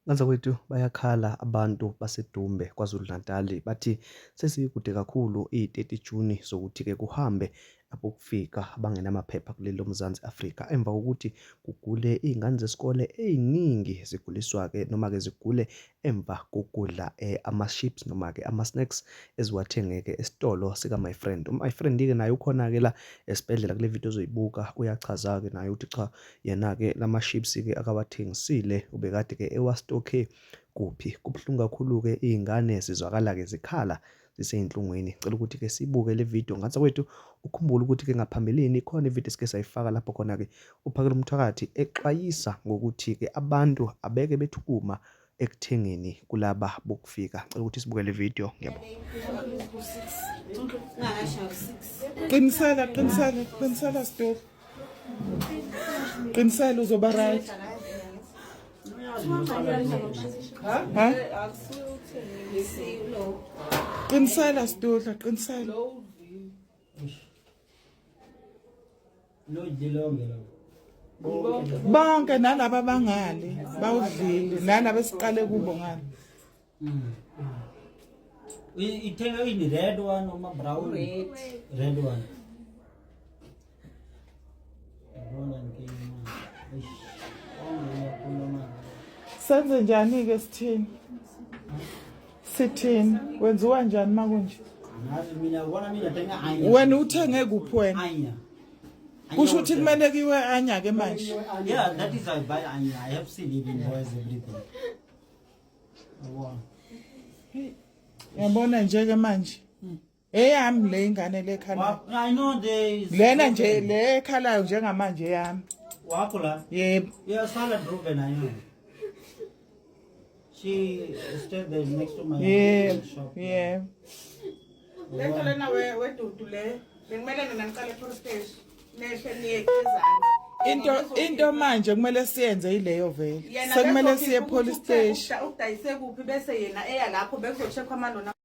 Banzakwethu bayakhala abantu baseDumbe KwaZulu-Natal bathi sesikude kakhulu iyi-30 Juni zokuthi-ke kuhambe abokufika abangenamaphepha kuleli loMzansi Afrika emva kokuthi kugule iy'ngane zesikole ey'ningi ziguliswa-ke noma-ke zigule emva kokudla ama-chips noma-ke ama-snacks eziwathenge-ke esitolo sika-my friend. U-my friend-ke naye ukhona-ke la esibhedlela kule video ozoyibuka uyachaza-ke naye ukuthi cha Yena-ke lama-ships-ke akawathengisile ubekade-ke ewastokhe kuphi. Kubuhlungu kakhulu-ke iy'ngane zizwakala-ke zikhala zisey'nhlungwini. Cela ukuthi-ke sibuke le video ngathi kwethu ukhumbule ukuthi-ke ngaphambilini ikhona ividiyo esike sayifaka lapho khona-ke uPhakela Umthakathi exwayisa ngokuthi-ke abantu abeke bethukuma ekuthengeni kulaba bokufika. Cela ukuthi sibuke le video. Ngiyabonga. Qinisela, qinisela, qinisela Stop. Qinisela uzoba right. Ha? Qinisela Stodla, qinisela. Bonke nalaba bangale bawudlile nalaba esiqale kubo ngale. Ithenga ini red one noma brown? Red. Red one. Yabona inkinga manje. Eish. Konke uyakhuluma. Senze njani ke sithini? Sithini? Kwenziwa njani makunje? Ngazi mina ubona mina thenga anya. Wena uthenge kuphi wena? Anya. Kusho ukuthi kumele kiwe anya ke manje. Yeah, that is I buy anya. I have seen it invoice everything. Yabona. Yabona nje ke manje. Eyami le ingane le khalayo. I know there is Lena nje le ekhalayo njengamanje eyami. Wakho la. Yebo. Yeah, Sala Druben I know. She stayed there next to my Yebo. shop. Yebo. Lento lena we wedudu le bekumele nina niqale police station nehle niye ezansi. Into manje kumele siyenze ileyo vele. Yena Sekumele bezokhipha siye ukuthi police station. Udayise kuphi bese yena eya lapho bekuzocheckwa amalona.